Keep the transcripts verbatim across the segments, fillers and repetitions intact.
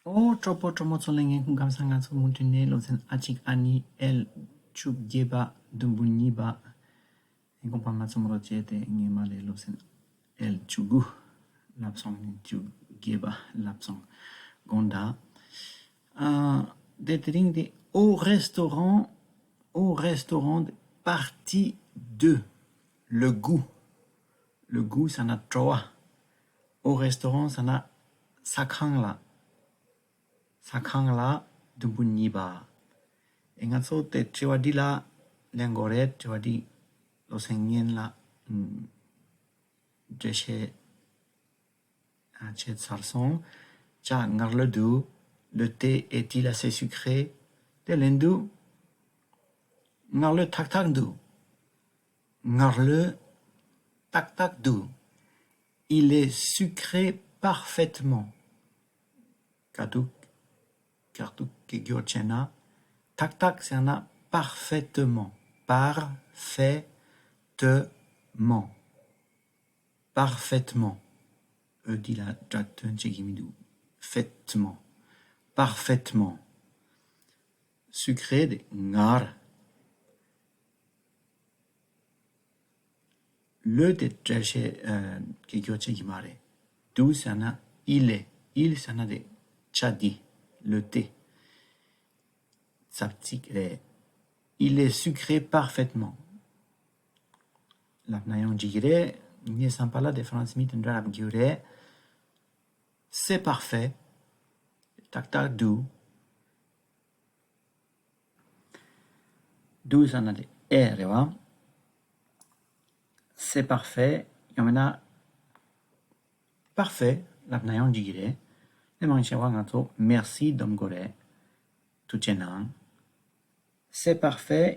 ཨོ། གྲོགས་པོ་གྲོགས་མོ་ཚོ་ལ་ངའི་སྐུ་ཁམས་བཟང་། ང་ཚོ་མུ་མཐུད་ནས་སློབ་ཚན་ཨ་གཅིག་ཨ་གཉིས་ཨེལ་བཅུ་བརྒྱད་པ་བདུན་པོ་གཉིས་པ། ངའི་དགོངས་པ་མ་ཚོམ་རོགས་བྱས་ཏེ། ངས་མ་ལས་སློབ་ཚན་ཨེལ་བཅུ་དགུ་བསླབ་སོང་། བཅུ་བརྒྱད་པ་བསླབ་སོང་། དགོངས་དག་ཨ། དེ་དེ་རིང་དེ། Au restaurant, au restaurant, partie deux, le goût. Le goût ཟེར་ན་བྲོ་བ། Au restaurant ཟེར་ན་ཟ་ཁང་ལ། ཟ་ཁང་ལ་བདུན་པོ་གཉིས་པ། ཨེ། ང་ཚོ་དེ་དྲི་བ་འདི་ལ་ལན་དགོས་རེད། དྲི་བ་འདི་སློབ་ཚན་སྔོན་ལ་ཨུམ་འགྲེལ་བཤད་ཨ་བྱས་ཚར་སོང་། ཇ་མངར་ལོས་འདུག Le thé est-il assez sucré? དེ་ལན་འདུག་མངར་ལོས་ཏག་ཏག་འདུག་མངར་ལོས་ཏག་ཏག་འདུག Il est sucré parfaitement. དཀའ་སྡུག་དཀའ་སྡུག་གི་སྐྱོར་བྱས་ན། ཏག་ཏག་ཟེར་ན་parfaitement. Parfaitement. Parfaitement. འོ་འདི་ལ་སྒྲ་དོན་བྱེད་ཀྱི་མི་འདུག faitement. Parfaitement. Sucré དེ་མངར། ལོས་དེ་འགྲེལ་བཤད་ཨ་གི་སྐྱོར་བྱེད་ཀྱི་མ་རེད། འདུག་ཟེར་ན་il est. Il ཟེར་ན་དེ་ཇ་འདི། Le thé. ཙབ་ཙིག་རེད། Il est sucré parfaitement. ལབ་ན་ཡང་འགྲིག་གི་རེད། ངའི་བསམ་པ་ལ་དེ་ཧྥ་རན་སི་མི་དེ་འདྲ་ལབ་རྒྱུ་རེད། C'est parfait. ཏག་ཏག་འདུག་འདུག་ཟེར་ན་དེ་est རེད་བ། C'est parfait ཡང་མིན་ན་parfait ལབ་ན་ཡང་འགྲིག་གི་རེད། དེ་མང་ཆེ་བ་ང་ཚོ་merci སྡོམ་དགོས་རེད། ཐུགས་རྗེ་གནང་། C'est parfait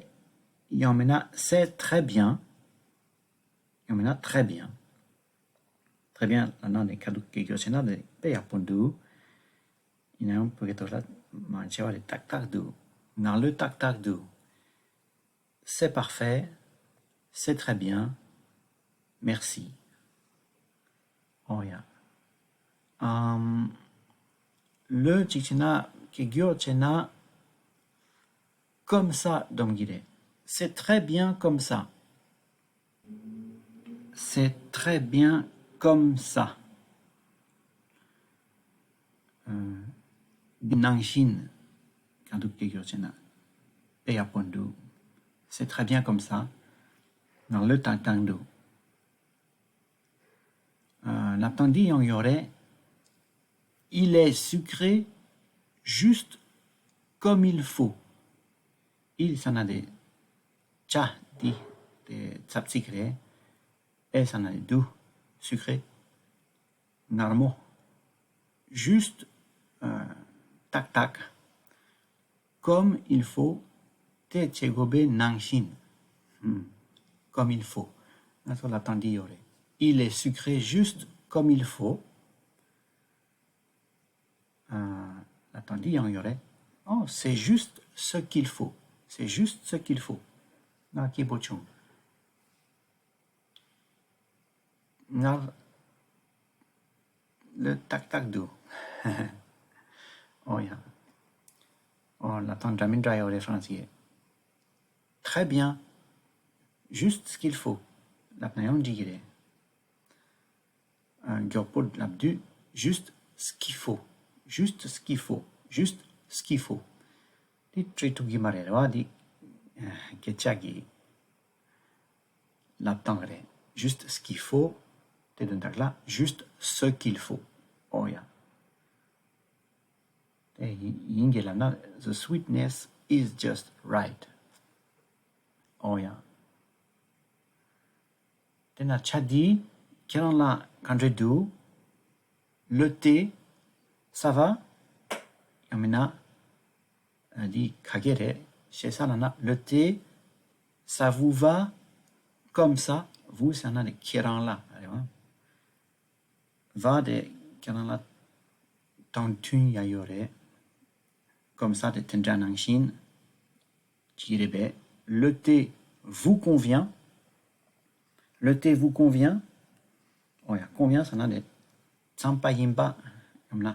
ཡང་མིན་ན་c'est très bien. ཡང་མིན་ན་très bien. Très bien ལབ་ན་ནི་དཀའ་སྡུག་གི་སྐྱོར་བྱས་ན་དེ་དཔེ་ཡག་པོ་འདུག་ཡིན་ན་ཡང་བོད་སྐད་ཐོག་ལ་མང་ཆེ་བ་རེ་ཏག་ཏག་འདུག་མངར་ལོས་ཏག་ཏག་འདུག C'est parfait. C'est très bien. Merci. ཨོ་ཡ། ཨམ། ལོས་གཅིག་བྱས་ན་གི་སྐྱོར་བྱས་ན་comme ça སྡོམ་གྱི་རེད། C'est très bien comme ça. C'est très bien comme ça. ཨ། འདི་ནང་བཞིན། དཀའ་སྡུག་གི་སྐྱོར་བྱས་ན་དཔེ་ཡག་པོ་འདུག C'est très bien comme ça. མངར་ལོས་ཏག་ཏག་འདུག་ཨ། ལབ་སྟངས་འདི་ཡང་ཡོད་རེད། Il est sucré juste comme il faut. Il ཟེར་ན་དེ་ཇ་འདི་དེ་ཙབ་ཙིག་རེད། Est ཟེར་ན་དེ་འདུག sucré. མངར་མོ། Juste ཨ་ཏག་ཏག Comme il faut. དེ་བྱེད་དགོས་པའི་ནང་བཞིན། ཧུམ། Comme il faut. ང་ཚོ་ལབ་སྟངས་འདི་ཡོད་རེད། Il est sucré juste comme il faut. ཨ། ལབ་སྟངས་འདི་ཡང་ཡོད་རེད། Oh, c'est juste ce qu'il faut. C'est juste ce qu'il faut. ང་སྐྱིད་པོ་བྱུང་། མངར་ལོས་ཏག་ཏག་འདུག་ཨོ་ཡ། ཨོ། ལབ་སྟངས་འདྲ་མི་འདྲ་ཡོད་རེད་ཧྥ་རན་སི་ཡས། Très bien. Juste ce qu'il faut. ལབ་ན་ཡང་འགྲིག་གི་རེད། ཨ། མགྱོགས་པོ་ལབ་དུས། Juste ce qu'il faut. Juste ce qu'il faut. Juste ce qu'il faut. འདི་འབྲི་ཐུབ་ཀྱི་མ་རེད། རེད་བ། འདི་ཨ་སྐད་ཆ་གི་ལབ་སྟངས་རེད། Juste ce qu'il faut. དེ་དོན་དག་ལ་juste ce qu'il faut. ཨོ་ཡ། དེ་ཡིན་ཡིན་གྱི་ལབ་ན། The sweetness is just right. ཨོ་ཡ། དེ་ན་ཇ་འདི་ཁྱེད་རང་ལ་ག་འདྲ་འདུག Le thé, ça va? ཡང་མིན་ན། ཨ། འདི་ག་གེ་རེད། ཞེ་ས་ལབ་ན། Le thé, ça vous va comme ça? Vous ཟེར་ན་ནི་ཁྱེད་རང་ལ་རེད་བ། Va དེ་ཁྱེད་རང་ལ་དང་མཐུན་ཡ་ཡོད་རེད། Comme ça དེ་དེ་འདྲ་ནང་བཞིན། ཅི་རེད་པས། Le thé vous convient? Le thé vous convient? ཨོ་ཡ། Convient ཟེར་ན་ནི་འཚམས་པ་ཡིན་པ། ཡང་མིན་ན།